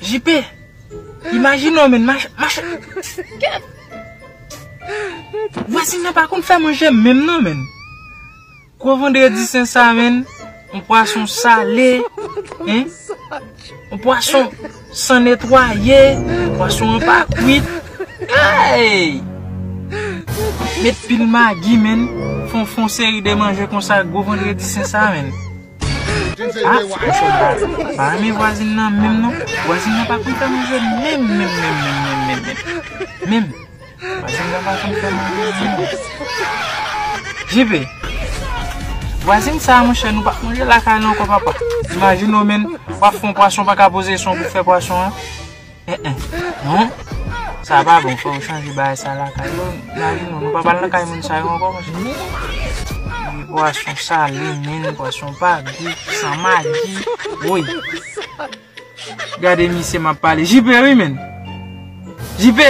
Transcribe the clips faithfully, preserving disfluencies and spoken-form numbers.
J P, imajine w, menn, mach, mach. Vwazin nan pa konn fè manje menm non, menn. Gwo vandredi sen sa, menn. Yon pwason sale, hein? Yon pwason san netwaye, pwason an pa kwit. Hey! Met pil magi, menn. Fon, fon seri de manje konsa, gwo vandredi sen sa, menn. Ah, monchè, m pa, pa renmen vwazin nan menm non. Vwazin nan pa konn fè manje menm, menm, menm, menm, menm, menm, menm. Menm. Vwazin nan pa konn fè manje menm. J P. Vwazin sa, monchè, nou p ap manje lakay nou ankò, papa. Imajine w, menn, w ap fè yon pwason, pa ka poze son pou fè pwason an. Eh, eh. Non. Sa pa bon, fò w chanje bagay sa lakay yo. Imajine w, nou pa pral nan kay moun sa yo ankò, monchè. Pwason sale, menn, pwason pa gou, san magi. Woy. Gade misye m ap pale. J P wi, menn. J P.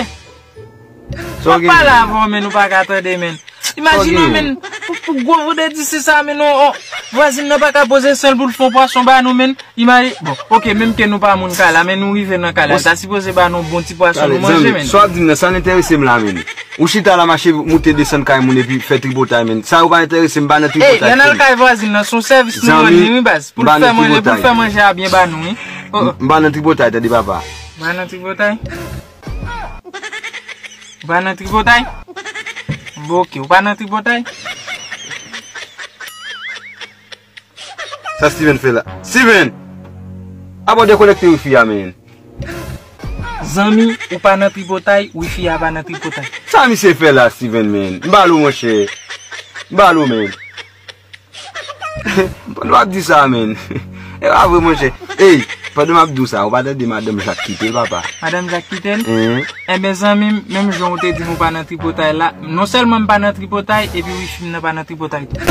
M ap pale avè w, menn, ou pa ka tande, menn. Imajine w, menn, pou, pou gwo vandredi sen sa, menn, on, on, vwazin nan pa ka poze san l pou l fè yon pwason ba nou, menn. Imajine, bon, ok, menm ke nou pa moun kay la, men nou rive nan kay la, l ta sipoze ba nou bon ti pwason nou manje, menn. Sa w ap di m nan, sa l enterese m la, menn. Ou chita la mache moute desann kay moun epi fè tripotay, menn. Sa yo pa enterese m, m pa nan tripotay. Ey, lè n al kay vwazin nan, se yon sèvis nou rann li, wi, baz. Pou l fè manje, pou l fè manje a byen ba nou, wi. Oh, oh. M pa nan tripotay, tande papa. M pa nan tripotay? Ou pa nan tripotay? Bon, ok, ou pa nan tripotay? Sa Steven fè la? Steven! Apa w dekonekte wifi a, menn? Zanmi, ou pa nan tripotay, wifi a pa nan tripotay. Sa misye fè la, Steven, menn? M ba l ou, monchè. M ba l ou, menn. Pandan w ap di sa, menn. E pa vre, monchè. Ey, pandan m ap di w sa, ou pa tande madanm Jak kite l, papa? Madanm Jak kite l? Enhen. Enben, zanmi m, menm jan ou te di m ou pa nan tripotay la, non sèlman m pa nan tripotay, epi wifi m nan pa nan tripotay tou.